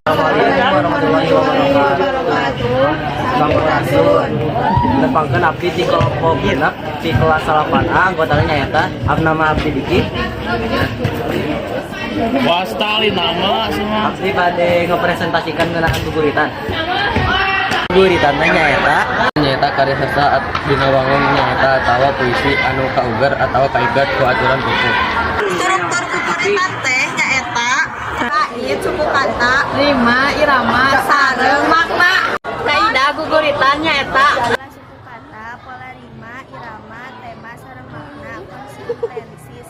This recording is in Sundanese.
Assalamualaikum warahmatullahi wabarakatuh. Sampurasun. Nepangkeun abdi di kelompok 6 di kelas 8A, anggotana nyaeta abdi, nama abdi Diki. Wastali nama semua. Abdi bade ngepresentasikan ngeunaan guguritan. Guguritan teh nyaeta Nyaeta karya sastra dina wangun nyaeta atawa puisi anu kauger atawa kaiket ku aturan khusus. Struktur guguritan teh nyaeta bait, suku kata, rima, irama, sareng makna. Kaidah guguritan nyaeta Pola suku kata, pola rima, irama, tema, sareng makna, konsistensi.